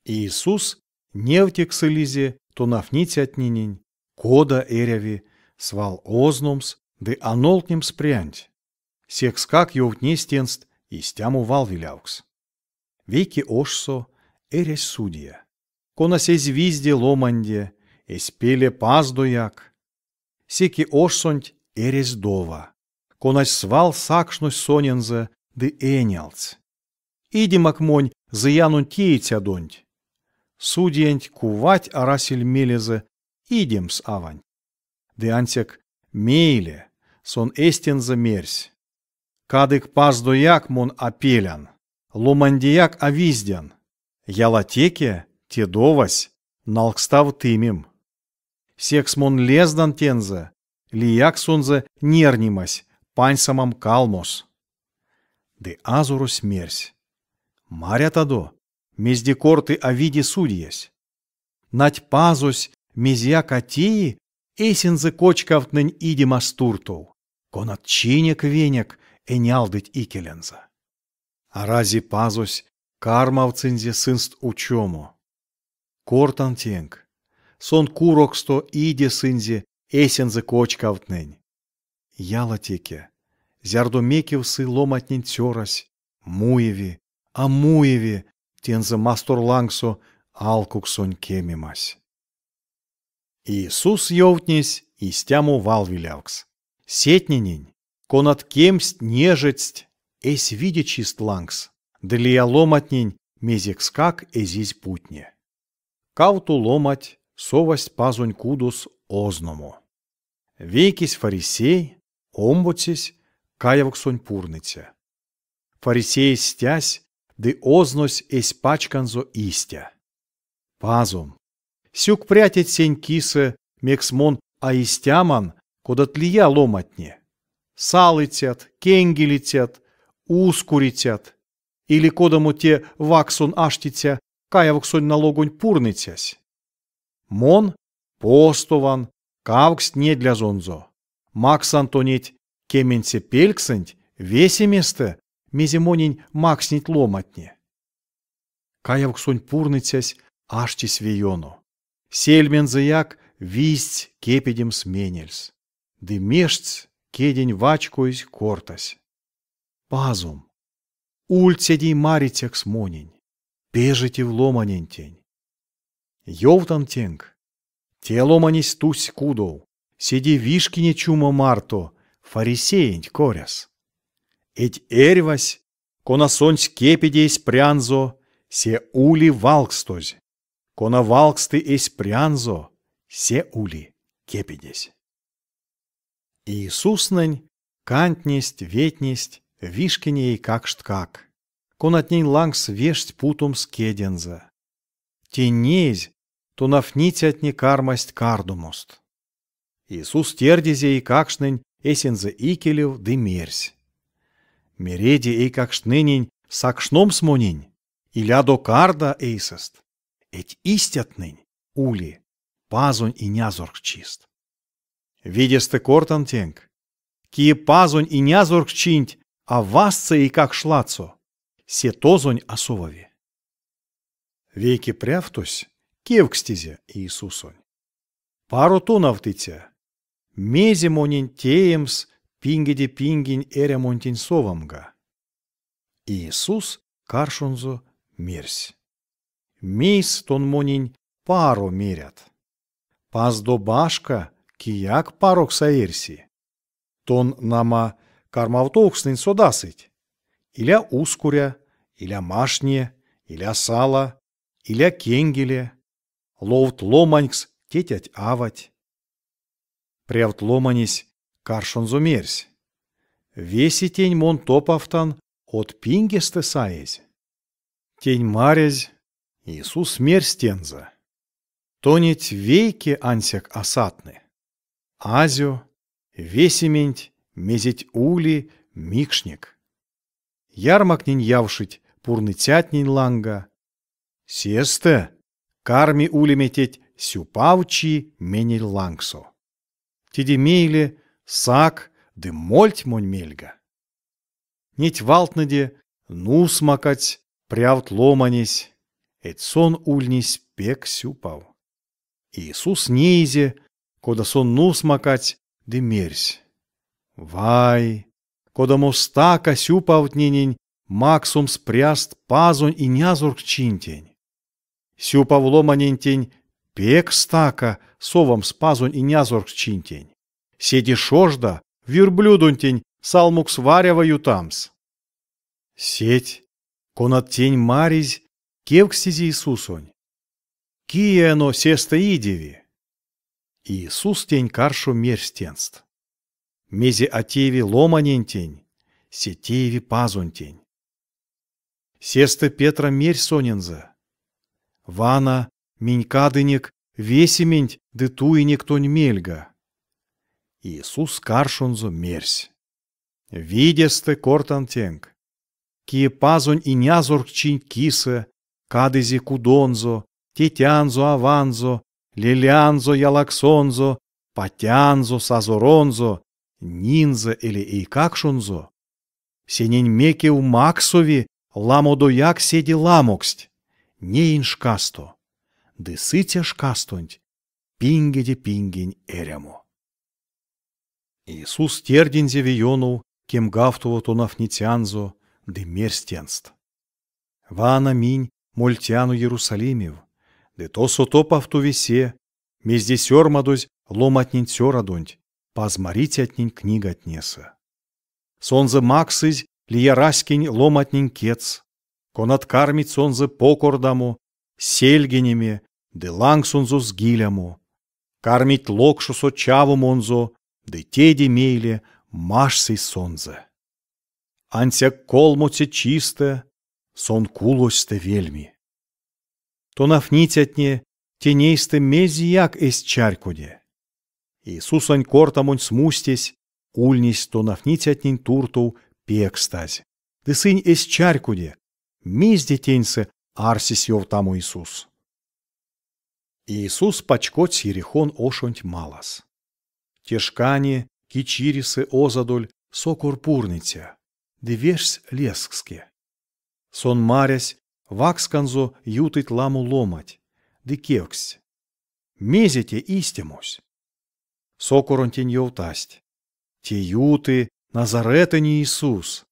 Иисус невтиксэлизе тонавтницятненень, кода эряви свал озномс ды а нолдтнемс прянть. Секскак ёвтнесь тенст истямо валвелявкс. Вейке ошсо эрясь судия, конась эзь визде ломанде, эзь пеле Паздояк. Секе ошсонть эрясь дова, конась свал сакшнось сонензэ ды энялдсь: Идемак монь зыянонь теицядонть. Судиянть кувать арасель мелезэ идемс аванть. Ды ансяк мейле сон эстензэ мерсь: Кадык Паздояк мон а пелян, ломандеяк а виздян, ялатеке те довась налкставтымим. Секс мон лездан тензэ, лиякс сонзэ нернемась паньсамам калмос. Ды Азорось мерсь: Марятадо, мезде корты а виде судиясь? Нать Пазось мезеяк а теи эсензэ кочкавтнэнь идемаст туртов, конат чинек-венек энялдыть икелензэ. Арази Пазось кармавтсынзе сынст учомо? Кортан тенк, Сон куроксто идесынзе эсензэ кочкавтнэнь. Ялатеке, зярдо мекев сы Ломантнень Цёрась, муеви, а муеви тензэ масторлангсо алкуксонь кемемась. Иисус ёвтнесь истямо валвелявкс сетненень, конат кемсть-нежедсть эсь видечист лангс ды лия ломантнень мезекскак эзизь путне. Кавто ломанть совасть Пазонь кудос озномо. Вейкесь фарисей, омбоцесь каявксонь пурныця. Фарисеесь стясь ды ознось эсь пачканзо истя: Пазом, сюкпря теть сень кисэ, мекс мон а истяман, кодат лия ломантне, салыцят, кенгелицят, ускурицят, или кодамо те вакссон аштиця каявксонь налогонь пурныцясь. Мон постован кавксть недлязонзо, максан тонеть кеменце пельксэнть весеместэ, мезе монень макснить ломантне. Каявксонь пурныцясь аштесь ве ёно, сельмензэяк виздсь кепедемс менельс, ды мештьс кедень вачкоезь кортась: Пазом, ульть седеймарицякс монень, пежетев ломанентень. Ёвтан тенк, те ломанесь тусь кудов седе вишкине чумо марто фарисеенть коряс. Эдь эрьвась, кона сонсь кепеди эсь прянзо, се ули валгстозь, кона валгсты эсь прянзо, се ули кепедезь. Иисуснэнь кандтнесть-ветнесть вишкине эйкакшткак, конатнень лангс вешсть путомс кедензэ. Тень неезь, тонавтницятне кармасть кардомост. Иисус тердизе эйкакштнень эсензэ икелев ды мерсь: Мереде эйкакштненень сакшномс монень, илядо карда эйсэст, эдь истятнэнь ули Пазонь Инязорксчист. Видестэ кортан тенк, кие Пазонь Инязорксчинть а вастсы эйкакш ладсо, се тозонь а совави. Вейке прявтось кевкстизе Иисусонь: Паро тонавтыця, мезе монень теемс пингеде пингень эрямонтень совамга? Иисус каршонзо мерсь: Мейс тон монень паро мерят? Паздо башка кияк парокс а эрси. Тон, нама, кармавтовкстнэнь содасыть: иля ускуря, иля маштне, иля сала, иля кенгеле, ловт ломанькс тетять-авать. Прявт ломанесь каршонзо мерсь: Весе тень мон топавтан од пингестэ саезь. Тень марязь, Иисус мерсь тензэ: Тонеть вейке ансяк а сатны. Азё, весементь, мезеть ули, микшник. Ярмактнень явшить пурныцятнень ланга. Сестэ карми улеме теть сюпавчи менель лангсо. Теде мейле сак ды мольть монь мельга. Неть валтнэде нусмакадсь прявт ломанесь. Эдь сон ульнесь пек сюпав. Иисус неизе, кода сон нусмакадсь, ды мерсь: Вай, кодамо стака сюпавтненень максомс пряст Пазонь Инязорксчинтень! Сюпав ломанентень пек стака совамс Пазонь Инязорксчинтень. Седе шожда верблюдонтень салмукс варява ютамс. Сеть, конат тень маризь, кевкстизь Иисусонь: Кие эно сестэ идеви? Иисус тень каршо мерсь тенст: Мезе а тееви ломанентень, се тееви Пазонтень. Сестэ Петра мерсь сонензэ: Вана минь кадынек весементь ды туинек тонь мельга. Иисус каршонзо мерсь: Видестэ кортан тенк, кие Пазонь Инязорксчинть кисэ кадызе кудонзо, тетянзо-аванзо, лелянзо, ялаксонзо, патянзо, сазоронзо, нинзэ эли эйкакшонзо, сенень мекев максови ламодояк седе ламоксть неень шкасто ды сыця шкастонть пингеде пингень эрямо. Иисус тердинзе ве ёнов кемгавтово тонавтницянзо ды мерсь тенст: Вана минь мольтяно Ерусалимев, ды тосо топавтови се, мезде сёрмадозь Ломантнень Цёрадонть пазмарицятнень книгатнесэ. Сонзэ макссызь лия раськень ломантнень кедьс, конат кармить сонзэ покордамо, сельгенеме ды лангсонзо згилямо, кармить локшосо чавомонзо ды теде мейле маштсызь сонзэ. Ансяк колмоце чистэ сон кулозьстэ вельми. Тонавтницятне тень эйстэ мезеяк эзть чарькоде. Иисусонь кортамонть смустесь ульнесь тонавтницятнень туртов пекстазь, ды сынь эзть чарькоде, мезде теньсэ арсесь ёвтамо Иисус. Иисус пачкодсь Ерихон ошонть малас. Те шкане ки чиресэ озадоль сокор пурныця ды вешсь лезкске. Сон марясь, ваксканзо ютыть ламо ломанть, ды кевкстсь: Мезе те истямось? Сокоронтень ёвтасть: Те юты Назаретэнь Иисус.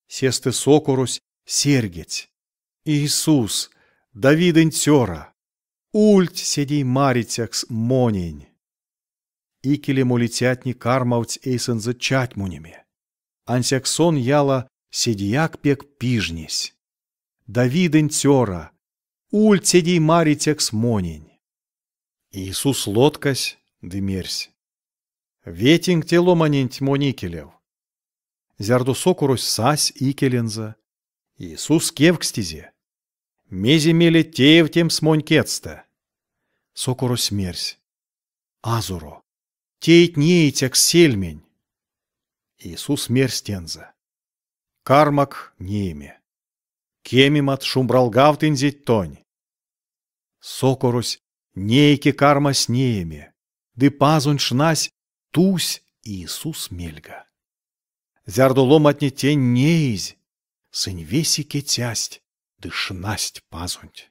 Сестэ сокорось серьгедсь: Иисус, Давидэнь цёра, ульть седеймарицякс монень! Икеле молицятне кармавтсть эйсэнзэ чатьмонеме. Ансяк сон яла седеяк пек пижнесь: Давидэнь цёра, ульть седеймарицякс монень! Иисус лоткась ды мерсь: Ветинк те ломаненть монь икелев. Зярдо сокорось сась икелензэ, Иисус кевкстизе: Мезе мелеть теевтемс монь кедьстэ? Сокорось мерсь: Азоро, тейть неицякс сельмень. Иисус мерсь тензэ: Кармак нееме. Кемемат шумбралгавтынзеть тонь. Сокорось нейке кармась нееме, ды Пазонть шназь тусь Иисус мельга. Зярдо ломантне тень неизь, сынь весе кецясть ды шнасть Пазонть.